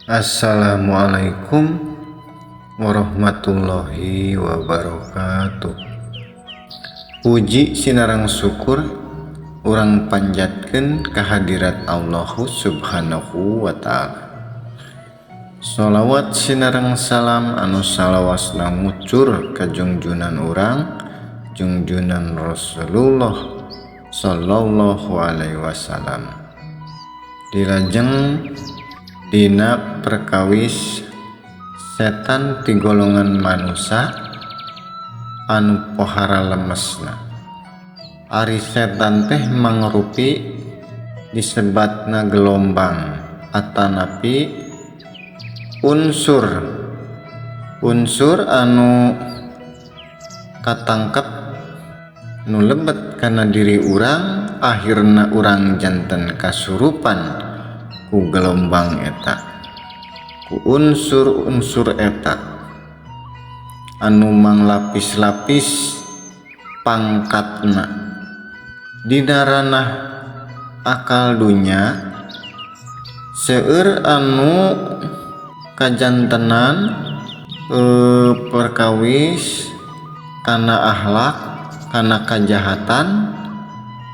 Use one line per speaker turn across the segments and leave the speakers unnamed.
Assalamualaikum warahmatullahi wabarakatuh. Puji sinareng syukur urang panjatkeun kehadirat Allahu Subhanahu wa Ta'ala. Sholawat sinareng salam anu salawasna ngucur ka jungjunan urang, jungjunan Rasulullah sallallahu alaihi wasallam. Dilajeng dina perkawis setan ti golongan manusia anu pohara lemesna. Ari setan teh mangrupi disebatna gelombang atanapi unsur unsur anu katangkep nu lebet kana diri urang, akhirna urang janten kasurupan ku gelombang eta, ku unsur-unsur eta anu manglapis-lapis pangkatna. Dina ranah akal dunya seueur anu kajantenan perkawis kana akhlak, kana kajahatan,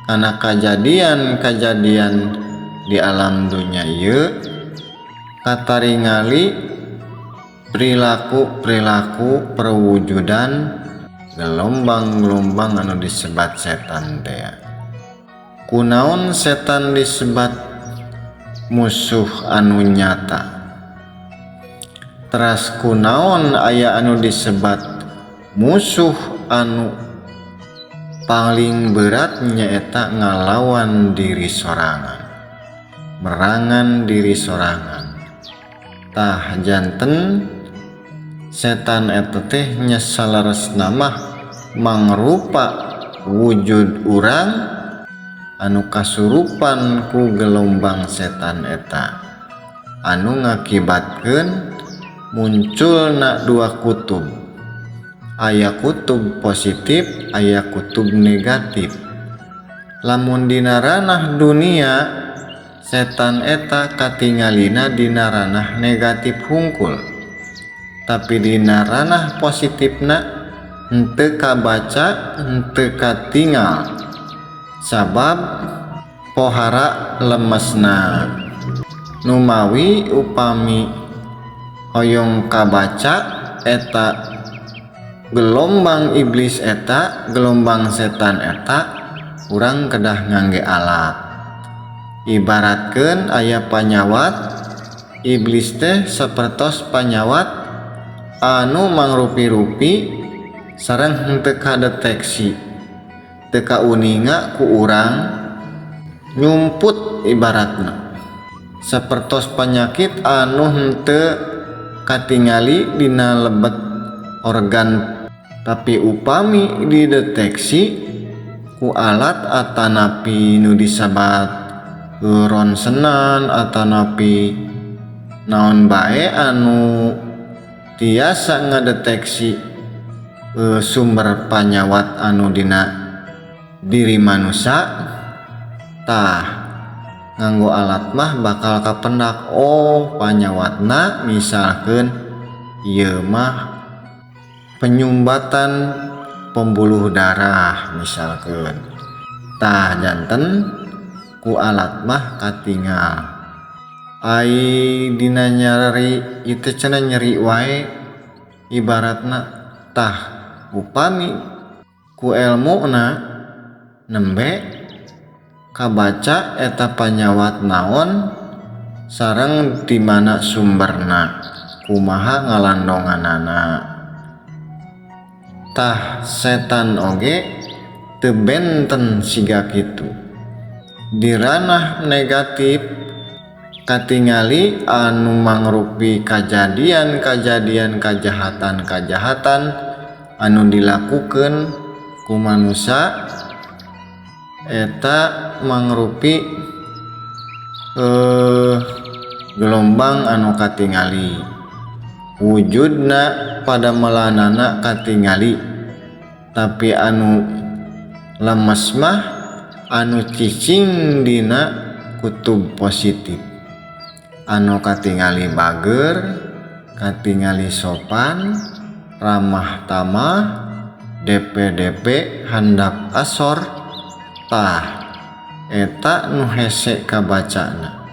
kana kajadian-kajadian di alam dunya ieu kataringali perilaku-perilaku perwujudan gelombang-gelombang anu disebat setan teh. Kunaon setan disebat musuh anu nyata? Teras kunaon aya anu disebat musuh anu paling berat nyaeta ngalawan diri sorangan, merangan diri sorangan. Tah, janten setan eta teh nya saleresna mah mangrupa wujud urang anu kasurupan ku gelombang setan eta anu ngakibatkeun munculna dua kutub. Aya kutub positif, aya kutub negatif. Lamun dina ranah dunia, setan eta katingalina dina ranah negatif hungkul, tapi dina ranah positifna henteu kabaca, henteu katingal, sabab pohara lemesna. Numawi upami hoyong kabaca eta gelombang iblis eta, gelombang setan eta, urang kedah ngangge alat. Ibaratkeun aya panyawat, iblis teh sapertos panyawat anu mangrupi-rupi sareng henteu kadeteksi, teu kauninga ku urang, nyumput ibaratna, sapertos penyakit anu henteu katingali dina lebet organ, tapi upami dideteksi ku alat atanapi nu disebat ronsenan atanapi naon bae anu tiasa ngadeteksi sumber panyawat anu dina diri manusia. Tah, nganggo alat mah bakal kapendak, oh, panyawatna misalkan ieu mah penyumbatan pembuluh darah misalkan. Tah, janten ku alat mah katingal. Ai dina nyeri itu cenah nyeri wae ibaratna. Tah, upami ku elmuna nembe kabaca eta panyawat naon sareng di mana sumberna, kumaha ngalandonganana. Tah, setan oge teu benten siga kitu. Di ranah negatif katingali anu mangrupi kajadian-kajadian kajahatan-kajahatan anu dilakukan ku manusia eta mangrupi gelombang anu katingali wujudna pada melanana katingali, tapi anu lemes mah anu cicing dina kutub positif. Anu katingali bager, katingali sopan, ramah tamah, DP-DP handap asor, tah eta nu hese kabacana.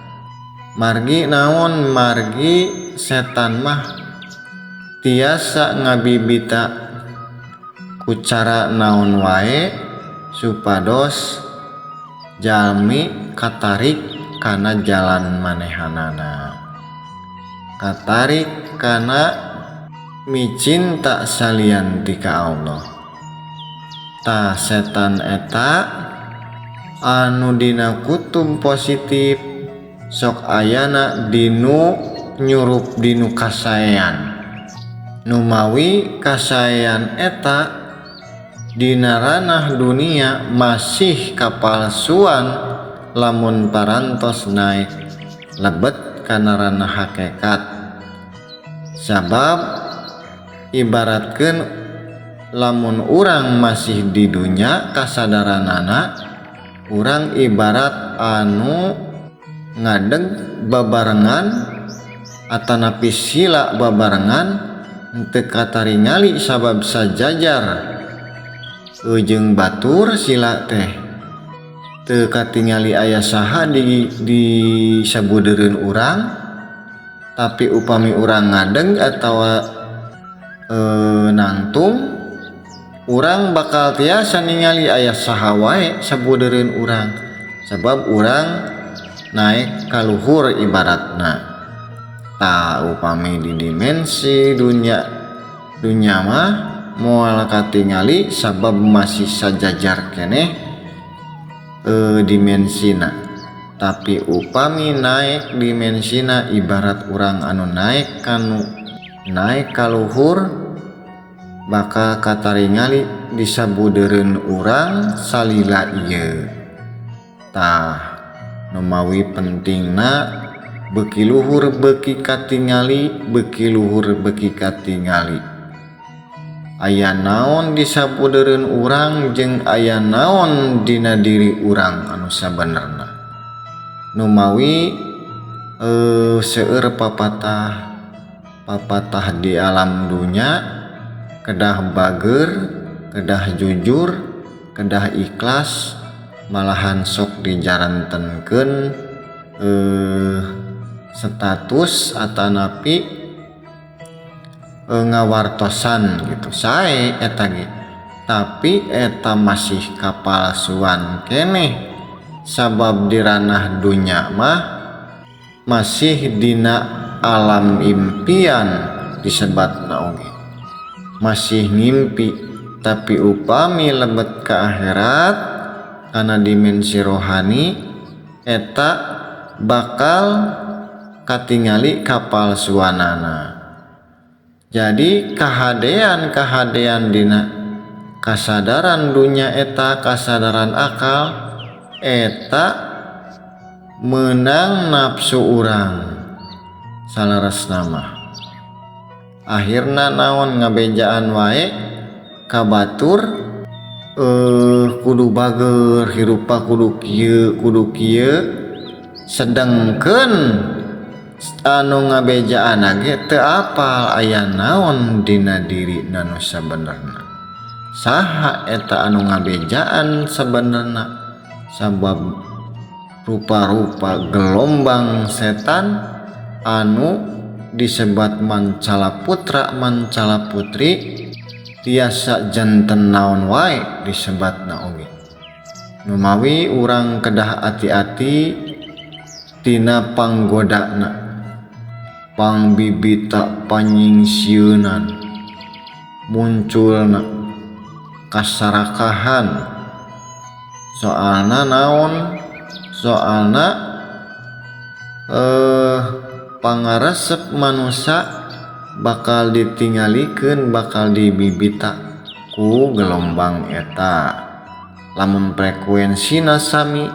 Margi naon? Margi setan mah tiasa ngabibita ku cara naon wae supados jalmi katarik kana jalan manehanana, katarik kana micinta salian ti ka Allah. Tah, setan eta anu dina kutub positif sok ayana dinu nyurup dinu kasaean. Numawi kasaean eta dina ranah dunia masih kapalsuan, lamun parantos naik lebet kana ranah hakikat. Sabab ibaratkeun lamun urang masih di dunya kasadaranana, urang ibarat anu ngadeg babarengan atanapi sila babarengan, henteu kataringali sabab sajajar jeung batur. Sila teh teu katingali aya saha di sabudeureun urang, tapi upami urang ngadeg atawa nangtung, urang bakal tiasa ningali aya saha wae sabudeureun urang, sabab urang naik kaluhur ibaratna. Tah, upami di dimensi dunya dunya mah moal katingali sabab masih sajajar keneh dimensina. Tapi upami naik dimensina, ibarat urang anu naik kanu naik kaluhur, bakal kataringali di sabudeureun urang salila ieu. Tah, numawi pentingna beuki luhur beuki katingali, beuki luhur beuki katingali aya naon di sabudeureun urang jeung aya naon dina diri urang anu sabenerna. Numawi seueur papatah papatah di alam dunya kedah bager, kedah jujur, kedah ikhlas, malahan sok dijarantenkeun status atanapi ngawartosan gitu sae eta ge, tapi eta masih kapalsuan keneh, sabab di ranah dunya mah masih dina alam impian disebatna oge, masih ngimpi. Tapi upami lebet ke akhirat karena dimensi rohani, eta bakal katingali kapalsuanana. Jadi kahadean kahadean dina kasadaran dunya eta, kasadaran akal eta menang nafsu urang saleresna mah. Akhirna naon? Ngabejaan wae ka batur, kudu bager hirup, kudu kieu, kudu kieu, sedengkeun anu ngabejaan ge teu apal aya naon dina diri nu sabenerna, saha eta anu ngabejaan sabenerna, sabab rupa-rupa gelombang setan anu disebat mancala putra mancala putri tiasa janten naon wae disebatna oge. Numawi urang kedah ati-ati tina panggodana, pangbibita panyingsieunan, munculna kasarakahan. Soalna naon? Soalna pangaresep manusia bakal ditinggalikeun, bakal dibibita ku gelombang eta. Lamun frekuensina sami,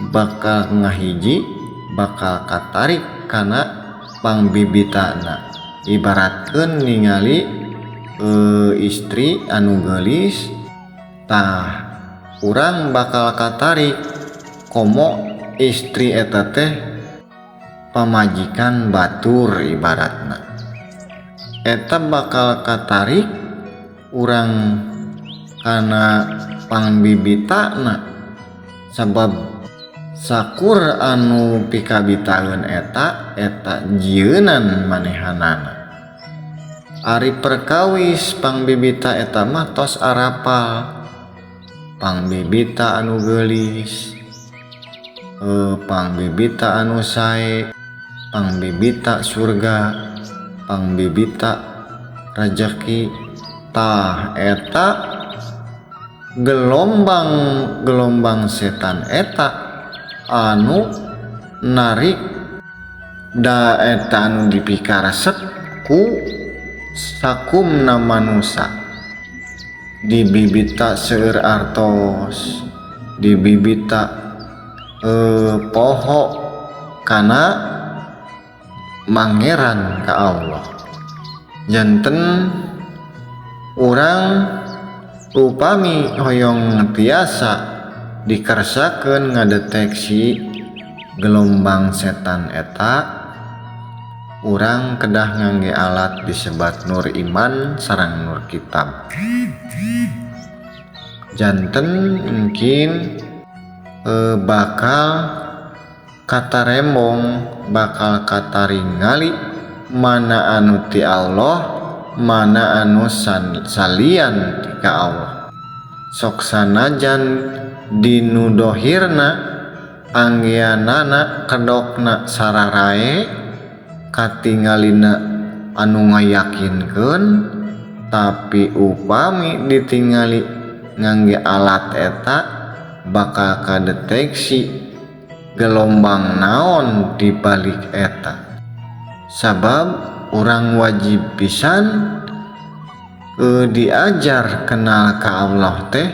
bakal ngahiji, bakal katarik kana pangbibitana. Ibaratkeun ningali istri anu geulis, tah urang bakal katarik komo istri eta teh. Pamajikan batur ibaratna eta bakal katarik urang kana pangbibitana, sabab sakur anu pikabitaeun eta eta jieunan manehanana. Ari perkawis pangbibita eta mah tos arapal pangbibita anu geulis, pangbibita anu sae, pangbibita surga, pangbibita rejeki. Tah eta gelombang-gelombang setan eta anu narik da eta anu dipikaresep ku sakumna manusa. Dibibita seueur artos, dibibita poho kana mangeran ka Allah. Janten urang upami hoyong tiasa dikersakeun ngadeteksi gelombang setan eta, urang kedah ngangge alat disebat nur iman sareng nur kitab. Janten mungkin bakal katarembong, bakal kataringali mana anu ti Allah, mana anu salian ti ka Allah. Sok sanajan dinu dohirna anggeanana kedokna sararae katingalina anu ngayakinkeun, tapi upami ditingali ngangge alat eta bakal kadeteksi gelombang naon di balik eta. Sabab urang wajib pisan diajar kenal ka Allah teh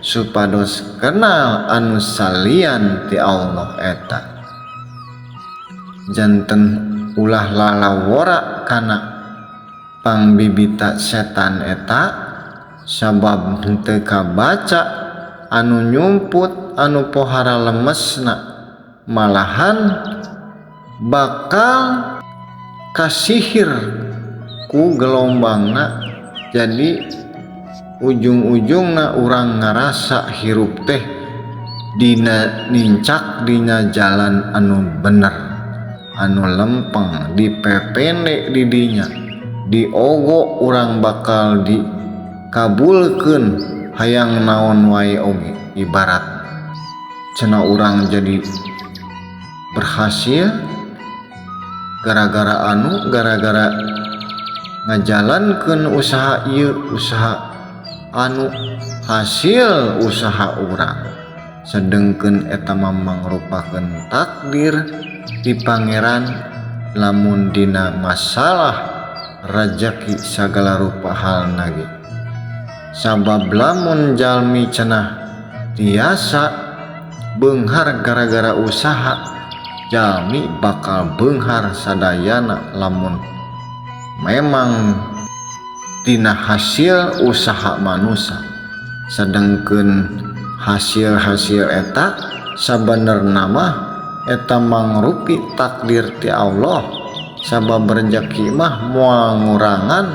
supados kenal anu salian ti Allah eta. Janten ulah lalawora kana pangbibita setan eta, sabab henteu kabaca anu nyumput anu pohara lemesna, malahan bakal kasihir ku gelombangna. Jadi ujung-ujungna urang ngarasa hirup teh dina nincak dina jalan anu bener, anu lempeng, dipepende di dinya, diogo urang bakal dikabulkeun hayang naon wae oge. Ibarat cenah urang jadi berhasil gara-gara anu, gara-gara ngajalankeun usaha ieu, usaha anu, hasil usaha urang. Sedengkeun eta mah mangrupakeun takdir di Pangeran lamun dina masalah rejeki sagala rupa halna ge. Sabab lamun jalmi cenah tiasa beunghar gara-gara usaha, jalmi bakal beunghar sadayana lamun memang tina hasil usaha manusia. Sedengkeun hasil-hasil eta sabenerna mah eta mangrupi takdir ti Allah. Sabab rejeki mah moal ngurangan,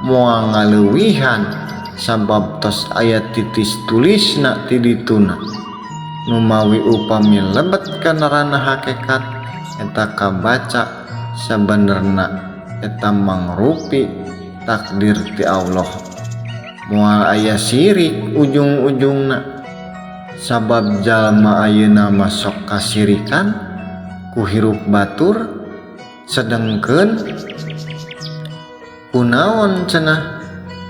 moal ngaleuwihan, sabab tos aya titis tulisna ti dituna. Numawi upami lebet kana ranah hakikat eta kabaca sabenerna eta mangrupi takdir ti Allah. Moal aya sirik ujung-ujungna, sabab jalma ayeuna mah sok kasirikan ku hirup batur. Sedengkeun kunaon cenah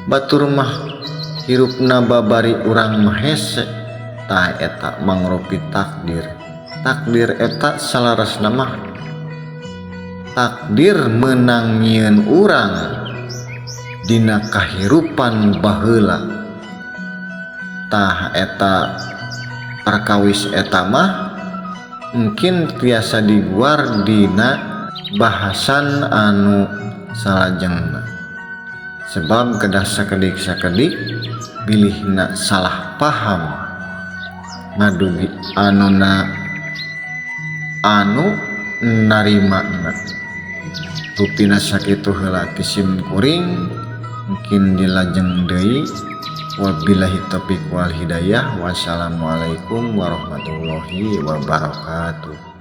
batur mah hirupna babari urang mah hese. Tah eta mangrupi takdir. Takdir eta salarasna mah takdir meunang nyieun urang dina kahirupan baheula. Tah eta perkawis eta mah mungkin tiasa diguar dina bahasan anu salajengna, sebab kedah sakedik-sakedik bilihna salah paham ngadugi anuna anu narimana. Rupina sakitu heula ti sim kuring, mungkin dilajeng deui. Wabillahi taufiq wal hidayah, wassalamualaikum warahmatullahi wabarakatuh.